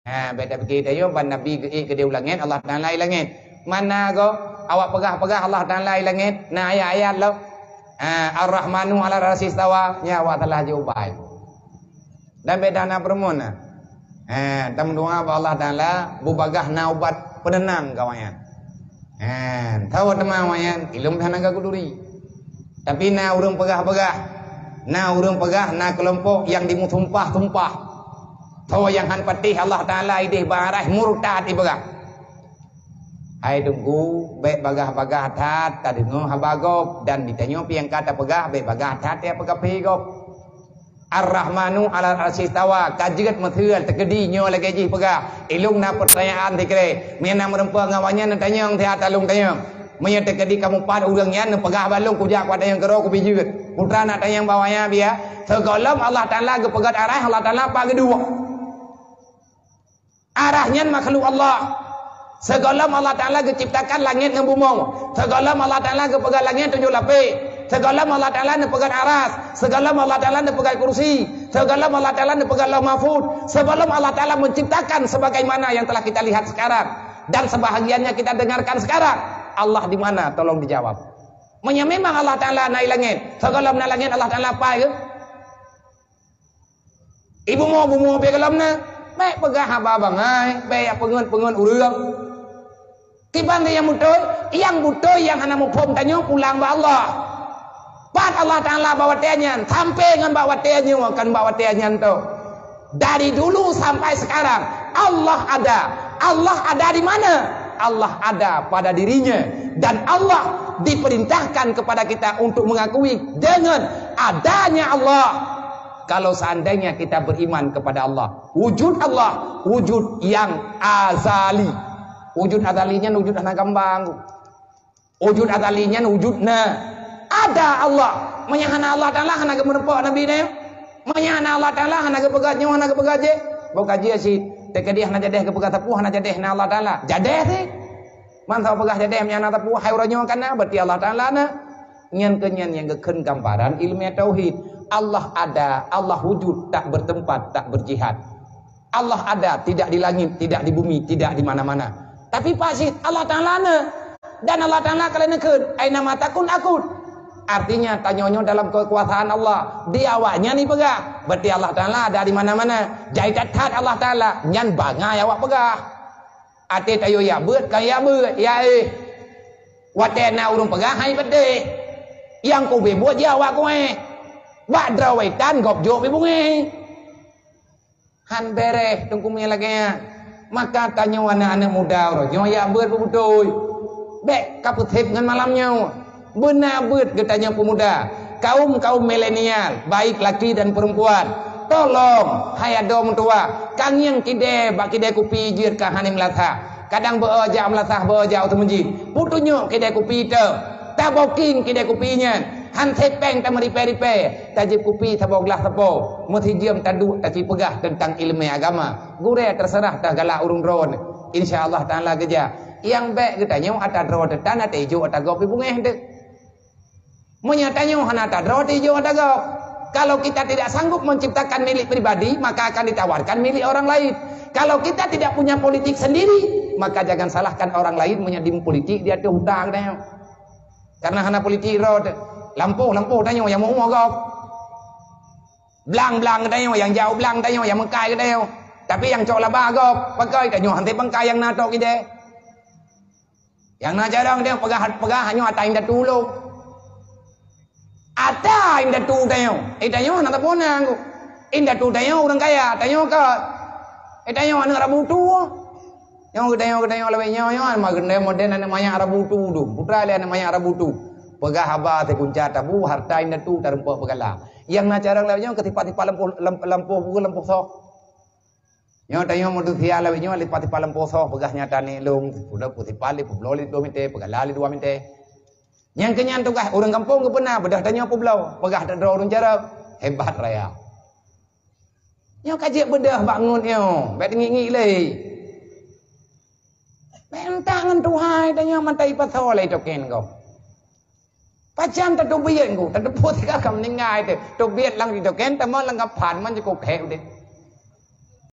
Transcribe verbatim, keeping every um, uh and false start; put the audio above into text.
Ha, bèk tapike tanyoe ban Nabi geuék keudéh u langét, Allah Taala i langét. Mana gob? Awak peugah-peugah Allah Taala i langét. Na ayat-ayat lom. Ha, Ar-Rahmanu 'alal 'arsy istawa. Nyan awak salah jawaban. Dan bèk hana peurumoh na. Ha, tameudoa bak Allah Taala, beubagaih na ubat peunenang keu awaknyan. Ha, tho teuma awaknyan, ilôn hana geupeuduli. Tapi na ureuëng peugah-peugah, na ureuëng peugah, na keulompok nyang dimusumpah-sumpah. Tho nyang han patéh Allah Taala idéh bak arah murtad ipeugah. Hai Teungku, bèk bagaih-bagaih that tadeungoe haba gob, dan di tanyoe pih nyang ka tapeugah bèk bagaih that tapeugah pih gob. Ar-Rahmanu 'alal 'arsy istawa, ka jeuet meuseue teukeudi nyoe lagèe jih peugah. Ilôn na peurtanyaan sikiré. Meunyo na meureumpok ngon awaknyan neutanyong siat lôn tanyong. Meunyo teukeudi kamoe pat ureuëng nyan neupeugah bak lôn kujak kuat tanyong keudroe kubi jeuet. Putra na tanyong bak awaknyan biya. Sigohlom Allah Taala geupeugöt arah, Allah Taala pat geuduek. Arah nyan makhluk Allah. Sigohlom Allah Taala geuciptakan langét ngon bumoe. Sigohlom Allah Taala geupeugöt langét tujoh lapéh. Sigohlom Allah Taala neupeugöt aras. Sigohlom Allah Taala neupeugöt kursi. Sigohlom Allah Taala neupeugöt Lauh Mahfuz. Sigohlom Allah Taala menciptakan sebagaimana yang telah kita lihat sekarang dan sebahagiannya kita dengarkan sekarang. Allah di mana? Tolong dijawab. Meunyo memang Allah Taala na i langét, sigohlom na langét Allah Taala pat geuh? Ibu mo, bu mo pih gohlom na. Bèk peugah haba bangai, bèk peungeut-peungeut ureuëng. Kiban nyang beutôi, nyang beutôi nyang hana muphom tanyoe pulang bak Allah. Pat Allah Taala bak watèe nyan, sampai ngon bak watèe nyoe, kon bak watèe nyan tho. Dari dulu sampai sekarang, Allah ada. Allah ada di mana? Allah ada pada dirinya. Dan Allah diperintahkan kepada kita untuk mengakui dengan adanya Allah. Kalau seandainya kita beriman kepada Allah, wujud Allah, wujud yang azali. Wujud azali nyan wujud hana gambang. Wujud azali nyan wujud na. Ada Allah. Meunyo hana Allah Taala hana geumeurumpok Nabi nyoe. Meunyo hana Allah Taala hana geupeugah nyoe, hana geupeugah jéh. Boh ka jeuet cit. Teukeudi hana jadéh geupeugah sapeue, hana jadéh na Allah Taala. Jadéh cit. Man soe peugah jadéh meunyo hana sapeue, hai uroe nyoe ka na, berarti Allah Taala na. Nyan keuh nyan nyang geukheun gambaran ileumèe tauhid. Allah ada, Allah wujud, tak bertempat, tak berjihad. Allah ada, tidak di langit, tidak di bumi, tidak di mana-mana. Tapi pasit Allah Taala na. Dan Allah Taala ka lheueh neukheun, "Aina ma takun akun." Artinya, tanyoe nyoe dalam kekuasaan Allah. Di awak nyan ipeugah. Berarti Allah Taala ada di mana-mana. Jai that-that Allah Taala, nyan bangai awak peugah. Até tayue jak beuet, ka jak beuet, ya éh. Watèe na ureuëng peugah, hai beudeh. Nyang kube buet jih awak kuéh. Bak droe waitan gob jok pih bungéh. Han bèrèh teungku meunyo lagèe nyan. Maka tanyoe aneuk-aneuk muda uroe nyoe jak beuet beubeutôi. Bèk ka peusép ngon malam nyoe. Beuna beuet geutanyoe peumuda, kaum-kaum milenial, baik laki dan perempuan. Tolong, hai adoe meutuwah, ka ngieng kidée bak kidée kupi jeuet ka hana meulasah. Kadang beu jak meulasah, beu jak u teumeuji. Peutunyok kidée kupi teuh. Taboking kidée kupi nyan. Han sép péng tameuripée-ripée. Tajép kupi saboh glah sapo. Meusijeuem taduek tacipeugah teuntang ileumèe agama. Gurée teuseurah teuh galak ureuëng droeneuh. Insya Allah Taala geujak. Nyang bék geutanyoe ata droe teuh tan, ata ijok ata gob pih beungéh teuh. Meunyo tanyoe hana ata droe teuh ijok ata gob, kalau kita tidak sanggup menciptakan milik pribadi, maka akan ditawarkan milik orang lain. Kalau kita tidak punya politik sendiri, maka jangan salahkan orang lain meunyo di politik di ateueh utak geutanyoe. Karena hana politik droe teuh. Lampôh-lampôh tanyoe nyang meu-umu gob. Blang-blang geutanyoe, nyang jak u blang tanyoe, nyang meukai geutanyoe. Tapi nyang cok laba gob, pakon tanyoe han sép pangkai nyang na tok ideh. Nyang na carông tanyoe peugah, peugah hanyoe ata indatu lôn. Ata indatu tanyoe. Eh, tanyoe hana tapeunan ku. Indatu tanyoe ureuëng kaya, tanyoe ka. Eh, tanyoe aneuk rabu tu. Nyoe geutanyoe, geutanyoe lawét nyoe, nyoe ma geutanyoe model aneuk manyak rabu tu tu. Putra lé aneuk manyak rabu tu. Peugah haba teukunca tabu, harta indatu tarumpok peugala. Nyang na carông lawét nyoe keu sipat-sipat lampôh, lam-, lampôh buku lampôh soh. Nyoe tanyoe meudeusia lawét nyoe sipat-sipat lampôh soh, peugah nyata ni lông, udah peusipat lé peubloe lé dua mite, peugala lé dua mite. Nyang keu nyan tugaih ureuëng gampông geupeuna beudôh tanyoe peubloe, peugah droe ureuëng carông, hebat raya. Nyoe ka jeuet beudôh bak ngon nyoe, bék teungiek-ngiek lé. Bék euntah ngon Tuhan, tanyoe mantong ipasoe lé token gob. Pajan tateubiet ku, tateupeue tika ka meuninggai teuh. Teubiet lam token, teuma lam kaphan man jikuk hék udeb.